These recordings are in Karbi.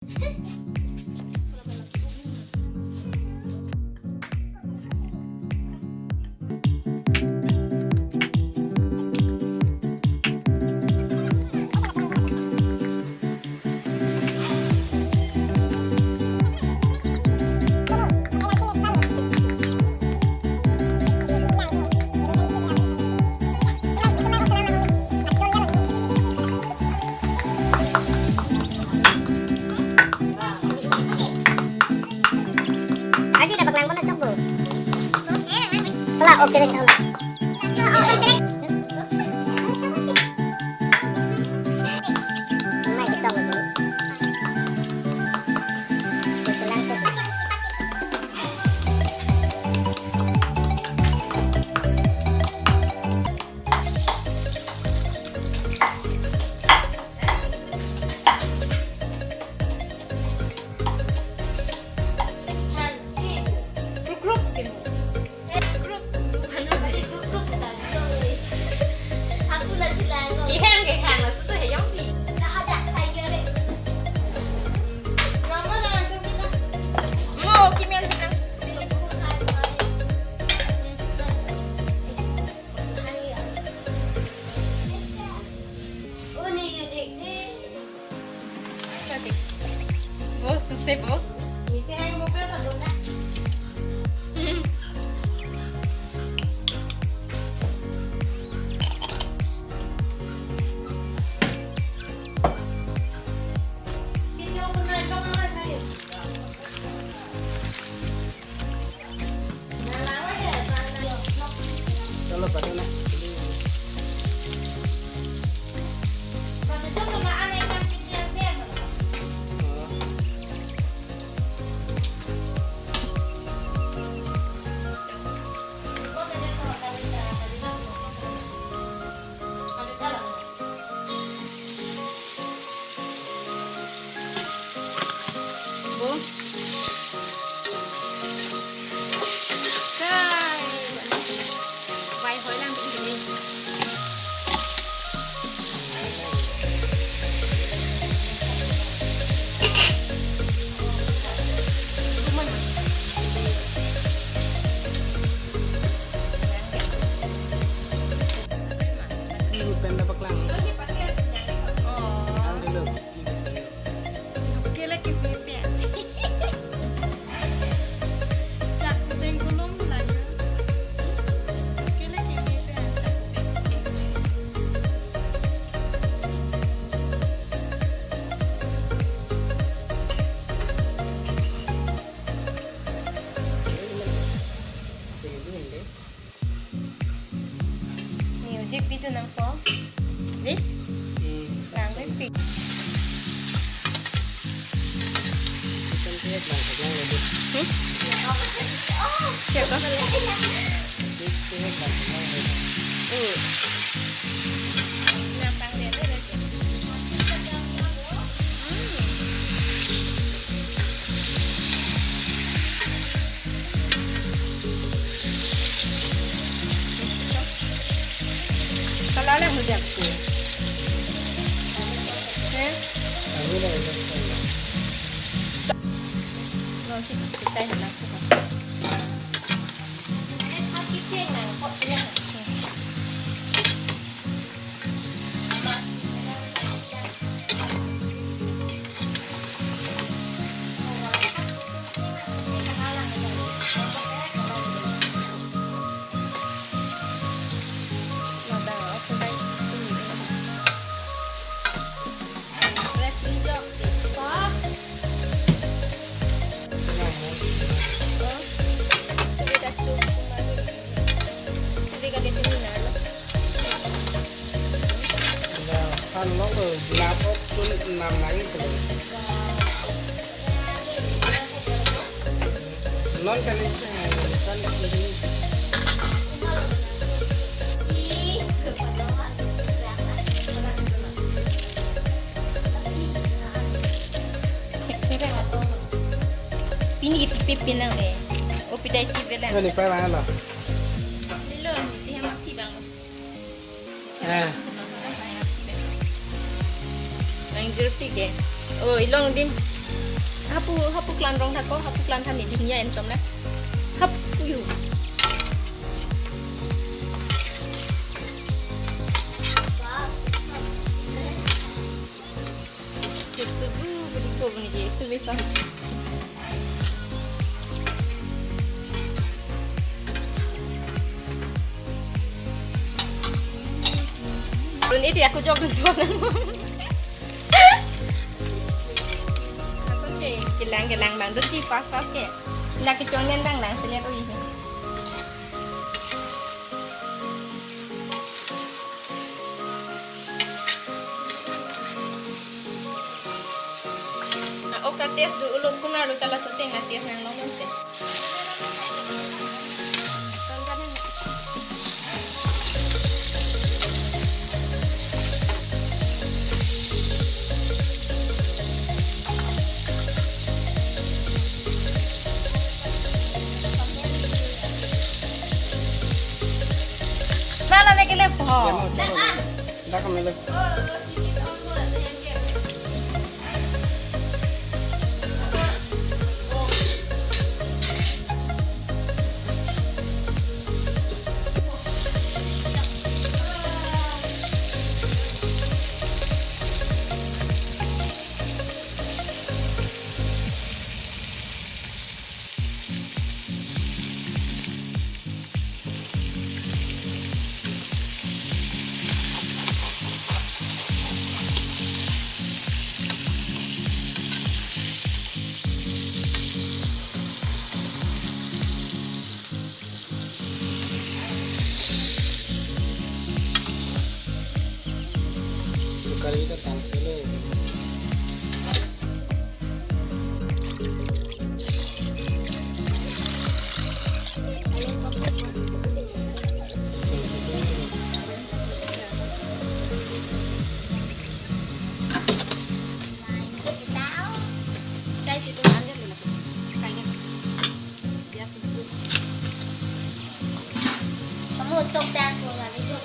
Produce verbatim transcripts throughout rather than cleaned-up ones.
Aji dapat lang mana cok, Bu? Wala, okay, wala. Mai kita mau dulu. Kita langsung. Kehang, kehang, laso so heyong si. Mo, kimen pinang. Bo, sukse bo. Chalo, patna. Bo. Kai. Vai hoi lang di sini. Ini bukan dapat lang. Oh. Ang dulu. Kela ke pepe. Chak kuteng kulom lagi. Kela ke pepe, chak kuteng. Music video nang po. Di? Hmm. Lang pi. Ikan tiap lang, lang lagi. Hmm? Siapa? Tiap lang, lang lagi. Hmm. Nang pang dia, dia, dia. Kalau ada hujan tu. Eh? Lo si kita yang langsung. Sili ka dia terminal. Kan long ko laptop tu nam lagi tu. Non kali kan kali. Pini ke pipi nang le. O pidai ti belang. Ini pa mana lo? Lilo, ini dia mati bang. Eh. Nang jerti ke. Oh, ilong din. Hapu, hapu klan rong thak ko, hapu klan than ni dim ya en chom na. Hapu yu. Subu beri ko ni je, subu sa. Run iti aku jok dun tuan. Langsung si kelang kelang bang dun si fast fast ke. Nak kechongen bang lang seliat ui. Ah, ok ta test do ulo kuna lo tala sote na test nang long te. Nana me kele po. Dak kami le. Sukari ta tang selo. Kamu tok dah, aku lagi jom.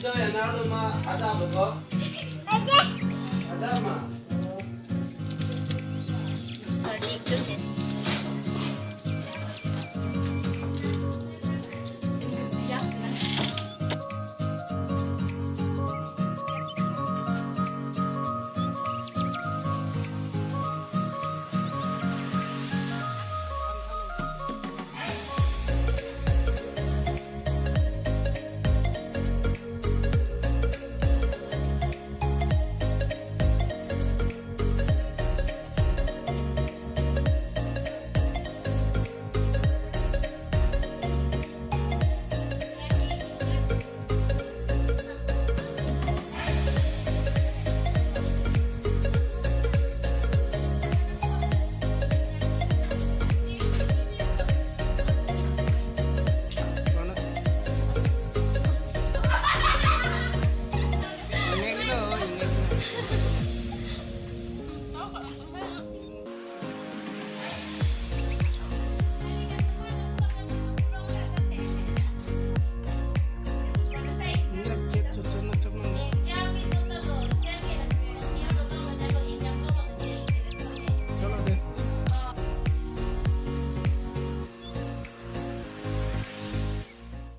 Joy, anar lo ma, ada beko? Ada ma?